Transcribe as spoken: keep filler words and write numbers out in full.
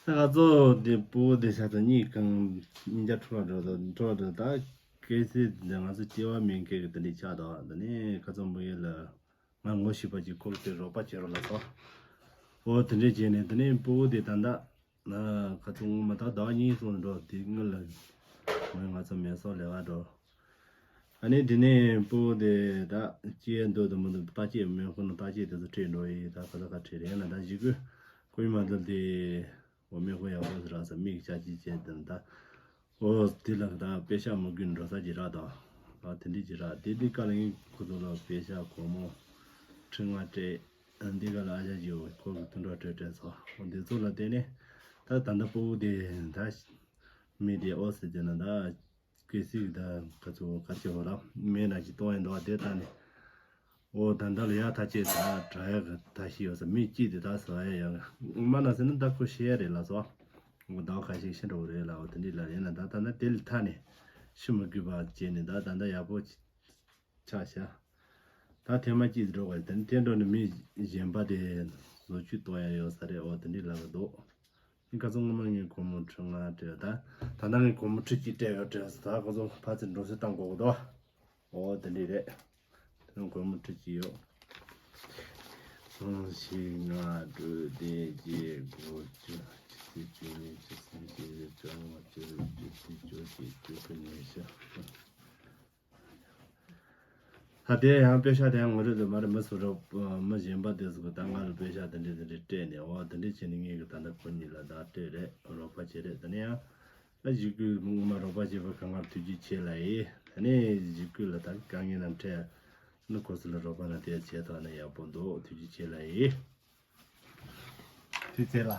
ད་ང་ཚོ་དེ་སྤུ་གུ་དེ་ཤ་ཚ་གཉིས་གང་གཉིས་ཀ་འཕྲོ་བརླག་འགྲོ་དང་འཕྲོ་བརླག་འགྲོ། ད་གལ་སྲིད་འདི་ང་ཚོ་སྐྱེ་བ་སྨིན་མཁན་གྱི་དེ་འདྲའི་ཆགས་དང་། དེ་ནས་ཁ་ཚོན་པོ་ཡོད་ལ་ང་ངོ་ཤེས་པ་ཅིག་ཁོ་ལ་དེ་རོགས་པ་བྱེད་རོགས་ལ་སོ། འོ་དེ་འདྲས་བྱས་ནས་དེ་ནས་སྤུ་གུ་དེ་ད་ལྟ་ཁ་ཚོན་ངོ་མ་ད་ཟླ་བ་གཉིས་སོང་འགྲོ། དེ་སྔོན་ལ་ངོས་ང་ཚོ་མེ་སོགས་ལས་ཀ་འགྲོ། ཨ་ནི་དེ་ནས་སྤུ་གུ་དེ་ད་སྐྱེ་འདོད་དུ་མི་འདུག་བརྟག་དཔྱད་མེ་ཁོ་ན་བརྟག་དཔྱད་དེ་ཚོ་ཁྲིད་འགྲོ་ཡི། ད་ག་ས་ག་ཁྲིད་རེད་ན་ད་གཞིས་ཁུལ་ཁོ་ཡི་མ་འདུག་དེ། འོ་མེ་ཁོ་ཡག་པོ་ཟེར་ར་ས་མིག་ཆ་ཅི་བྱས་དེ་ད། འོ་དེ་ལ་ད་པེ་ཤ་མ་དགོས་འགྲོ་ས་ཅི་ར་ད། ཨ་དེ་འདྲི་ཅི་ར་དེ་འདི་ཀ་ལ་ངའི་ཁོ་ཚོ་ལ་པེ་ཤ་སྒོར་མོ་ཁྲི་ལྔ་སྤྲད། འདི་ཀ་ལ་ཨ་ཞ་ཅི་འོ་ཁོ་གི་དུད་འགྲོ་སྤྲད་སྤྲད་སོ། འོ་འདི་ཚོ་ལ་བརྟེན་ནས་ད་ད་ལྟ་སྤུ་གུ་དེ་ད་མི་དེ་འོ་ཟེར་དེ་ན་ད། གལ་སྲིད་ད་ག་ཚོད་ག་ཚོད་འོ་ར་མེད་ན་ཅི་གཏོང་ཡ་འདུག་བ་དེ་ད་ནི། འོ་ད་ལྟ་ལ་ཡ་ཐ་ཆད་ད་དྲ་ཡ་གི་ད་ཤི་ཡོད་ས་མི་གཅིག་དེ་ད་ཟ་ཡ་ཡ་མ་ན་ཟེར་ན་ད་ཁོ་ཤེས་ཡ་རེད་ལ་སོ། འོ་ཟླ་བ་ཁ་ཤས་ཤི་འགྲོ་གི་རེད་ལ། འོ་དེ་འདྲི་ལ་ཡིན་ན་ད་ད་ལྟ་དེ་ལ་ཐ་ནས་ཤི་མི་དགོས་པ་བྱས་ནས་ད་ད་ལྟ་ཡག་པོ་ཆགས་ཤག་ད་ཐེངས་མ་གཅིག་འགྲོ་གི་རེད། དེ་ནི་དེ་འགྲོ་ནི་མི་གཞན་པ་དེ་བཟོ་བཅོས་གཏོང་ཡ་ཡོད་ས་རེད། འོ་དེ་འདྲི་ལ་གི་འདུག་ཁ་སང་སྔོན་མ་ངས་སྒོར་མོ་ཁྲི་ལྔ་སྤྲད་ད། ད་ལྟ་ངས་སྒོར་མོ་ཁྲི་གཅིག་སྤྲད་ཡོད་སྤྲད་ད་ཁོ་ཚོ་ཕ་ཚིར་འགྲོ་སོང་བཏང་དགོས་གི་འདུག་འོ་དེ་འདྲ་རེད། དེ་ནས་སྒོར་མོ་ཁྲི་གཅིག་ཡོད། གསུམ་བཞི་ལྔ་དྲུག་བདུན་བརྒྱད་དགུ་བཅུ་ཆིག་བཅུ་གཉིས་བཅུ་གསུམ་བཅུ་བཞི་བཅུ་ལྔ་བཅུ་དྲུག་བཅུ་བདུན་བཅུ་གཅིག་བཅུ་དགུ་ཉི་ཤུ། ད་དེ་ཡང་པེ་ཤ་དེ་ཡང་ངོ་རེ་ལ་མ་རེད། མི་སུ་རོགས་མི་གཞན་པ་དེ་ཚོ་གི་ད་ང་ལ་པེ་ཤ་དེ་འདྲས་དེ་འདྲས་སྤྲད་ནས། འོ་དེ་འདྲས་བྱས་ནས་ངས་གི་ད་ལྟ་ཁོ་གཉིས་ལ་ད་སྤྲད་རེད། རོགས་པ་བྱས་རེད། དེ་ནས་ཡང་ད་གཞིས་ཁུལ་ངོ་མ་རོགས་པ་བྱས་པ་གང་གར་ཐུགས་རྗེ་ཆེ་ལ་ཡིན། དེ་ནས་གཞིས་ཁུལ་ལ་ད་དཀའ་ངལ་རྣམས་འཕྲད་ནི་ཁོ་ཚོ་ལ་རོགས་པ་ན་དེ་བྱས་ཐོག་ན་ཡག་པོ་འདུག་ཐུགས་རྗེ་ཆེ་ལ་ཡིན། དུས་ཚོད་ལ།